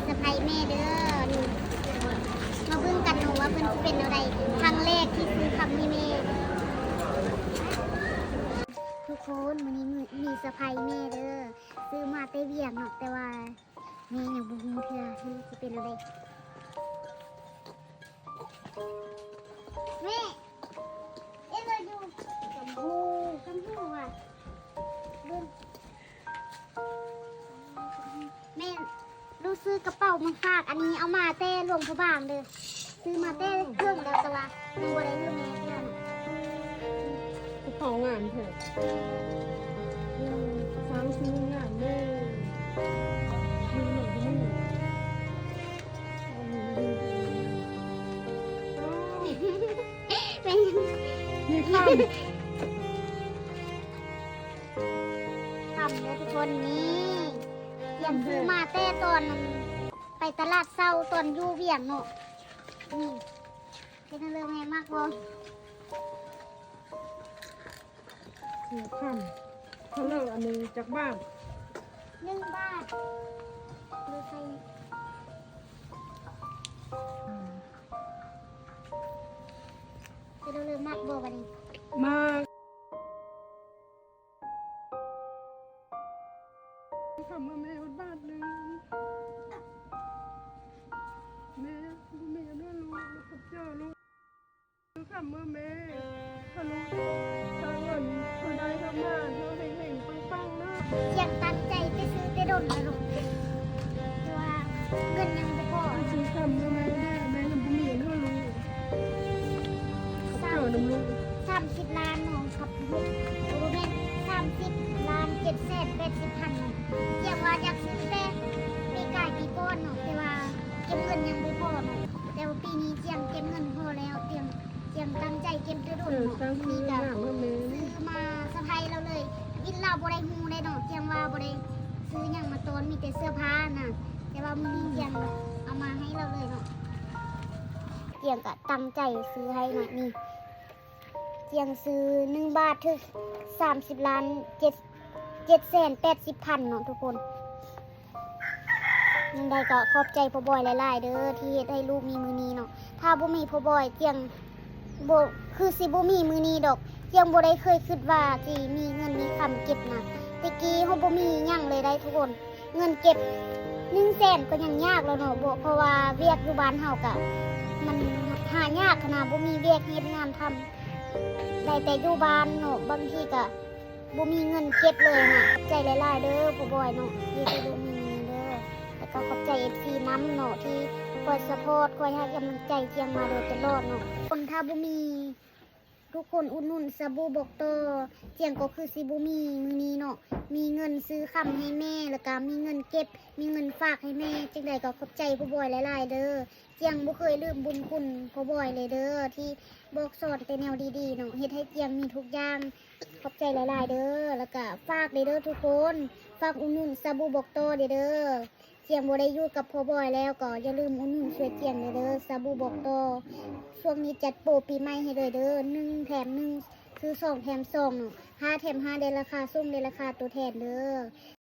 ເຊີໄພຣສ໌ແມ່ເດີ. ນີ້ ມາເບິ່ງກັນເນາະວ່າເພິ່ນຊິເປັນແນວໃດ ຄັ້ງແລກທີ່ຊື້ຄຳໃຫ້ແມ່. ທຸກຄົນ ມື້ນີ້ມີເຊີໄພຣສ໌ແມ່ເດີ. ຊື້ມາແຕ່ວຽງເນາະ ແຕ່ວ່າແມ່ຍັງບໍ່ຮູ້ເທື່ອວ່າຊິເປັນແນວໃດ. ແມ່ ເອັນເລີຢູ ກຳຮູ້ ກຳຮູ້ວ່າ ເບິ່ງ ແມ່ ລູກຊື້ກະເປົາມາຝາກ. ອັນນີ້ເອົາມາແຕ່ຫຼວງພະບາງເດີ. ຊື້ມາແຕ່ເຄິ່ງແລ້ວ ແຕ່ວ່າຍັງບໍ່ໄດ້ໃຫ້ແມ່ເທື່ອນະ. ກະເປົາງາມແທ້. ອືມ ສ້າງຊື່ງາມເດີ. ເປັນຫຍັງ? ມີຄຳ ຄຳເດີທຸກຄົນ. ນີ້ ຈຽງຊື້ມາແຕ່ຕອນໄປຕະຫຼາດເຊົ້າຕອນຢູ່ວຽງເນາະ. ນີ້ ເປັນເລື່ອງແມ່ມັກບໍ່? ເສື້ອຄຳ ເຂົາເລີກອັນນີ້ຈັກບາດ? ໜຶ່ງບາດ. ເລີກໃສ່ ອືມ ເປັນເລື່ອງແມ່ມັກບໍ່ບາດນີ້? ມາ ຄຳເມື່ອແມ່ອອດບາດໜຶ່ງ ແມ່ບໍ່ມີອັນນັ້ນລູກ ຂອບໃຈລູກ. ຄືຄຳເມື່ອແມ່ ຖ້າລູກ ຖ້າເງິນ ຖ້າໄດ້ເຂົ້າມາ ເຮົາເຮັງໆ ປັງໆ ເດີ. ຈຽງຕັ້ງໃຈຈະຊື້ແຕ່ດົນລະລູກ ແຕ່ວ່າເງິນຍັງບໍ່ພໍ. ຊື້ຄຳເມື່ອແມ່ ແມ່ຍັງບໍ່ມີເງິນໃຫ້ລູກ. ເຈົ້ານຳລູກ ສາມສິບລ້ານເນາະ ກັບ ບໍ່ແມ່ນ ສາມສິບລ້ານເຈັດແສນແປດສິບພັນເນາະ. ຈຽງວ່າຢາກຊື້ແຕ່ປີກາຍປີກ່ອນເນາະ ແຕ່ວ່າເກັບເງິນຍັງບໍ່ພໍເນາະ. ແຕ່ວ່າປີນີ້ຈຽງເກັບເງິນພໍແລ້ວ ຈຽງ ຈຽງຕັ້ງໃຈເກັບແຕ່ດົນເນາະ. ນີ້ກະຊື້ມາເຊີໄພຣສ໌ລາວເລີຍ. ວິນລາວບໍ່ໄດ້ຮູ້ເດ້ເນາະ ຈຽງວ່າບໍ່ໄດ້ຊື້ຫຍັງມາຕ້ອນ ມີແຕ່ເສື້ອຜ້ານະ. ແຕ່ວ່າມື້ນີ້ຈຽງເອົາມາໃຫ້ລາວເລີຍເນາະ. ຈຽງກະຕັ້ງໃຈຊື້ໃຫ້ເນາະ. ນີ້ ຈຽງຊື້ໜຶ່ງບາດຖືກສາມສິບລ້ານ ເຈັດ ເຈັດແສນແປດສິບພັນເນາະທຸກຄົນ. ຈັ່ງໃດກໍຂອບໃຈພໍ່ບອຍຫຼາຍໆເດີ ທີ່ເຮັດໃຫ້ລູກມີມື້ນີ້ເນາະ. ຖ້າບໍ່ມີພໍ່ບອຍ ຈຽງບໍ່ ຄືຊິບໍ່ມີມື້ນີ້ດອກ. ຈຽງບໍ່ໄດ້ເຄີຍຄິດວ່າຊິມີເງິນມີຄຳເກັບນະ. ແຕ່ກີ້ເຮົາບໍ່ມີຫຍັງເລີຍໄດ໋ທຸກຄົນ. ເງິນເກັບໜຶ່ງແສນກໍຍັງຍາກແລ້ວເນາະ ເພາະວ່າວຽກຢູ່ບ້ານເຮົາກະມັນຫາຍາກຫັ້ນນະ ບໍ່ມີວຽກເຮັດງານທຳ ໄດ້ແຕ່ຢູ່ບ້ານເນາະ. ບາງທີກະບໍ່ມີເງິນເກັບເລີຍນະ. ຂອບໃຈຫຼາຍໆເດີພໍ່ບອຍເນາະ ທີ່ເຮັດໃຫ້ລູກມີເງິນເດີ. ແລ້ວກໍຂອບໃຈເອັຟຊີນຳເນາະ ທີ່ຄອຍຊັບພອດ ຄອຍໃຫ້ກຳລັງໃຈຈຽງມາໂດຍຕະຫຼອດເນາະ. ຄົນ ຖ້າບໍ່ມີ ທຸກຄົນອຸດໜູນສະບູບອກຕໍ່ ຈຽງກໍຄືຊິບໍ່ມີມື້ນີ້ເນາະ. ມີເງິນຊື້ຄຳໃຫ້ແມ່ ແລ້ວກະມີເງິນເກັບ ມີເງິນຝາກໃຫ້ແມ່. ຈັ່ງໃດກໍຂອບໃຈພໍ່ບອຍຫຼາຍໆເດີ. ຈຽງບໍ່ເຄີຍລືມບຸນຄຸນພໍ່ບອຍເລີຍເດີ ທີ່ບອກສອນແຕ່ແນວດີໆເນາະ ເຮັດໃຫ້ຈຽງມີທຸກຢ່າງ. ຂອບໃຈຫຼາຍໆເດີ. ແລ້ວກະຝາກເລີຍເດີທຸກຄົນ ຝາກອຸດໜູນສະບູບອກຕໍ່ເດີ. ຈຽງບໍ່ໄດ້ຢູ່ກັບພໍ່ບອຍແລ້ວ ກໍຢ່າລືມອຸດໜູນຊ່ວຍຈຽງແດ່ເດີ ສະບູບອກຕໍ່. ຊ່ວງນີ້ຈັດໂປປີໃໝ່ໃຫ້ເລີຍເດີ ໜຶ່ງແຖມໜຶ່ງ ຄືສອງແຖມສອງເນາະ. ຫ້າແຖມຫ້າ ໄດ້ລາຄາສົ່ງ ໄດ້ລາຄາໂຕແທນເດີ.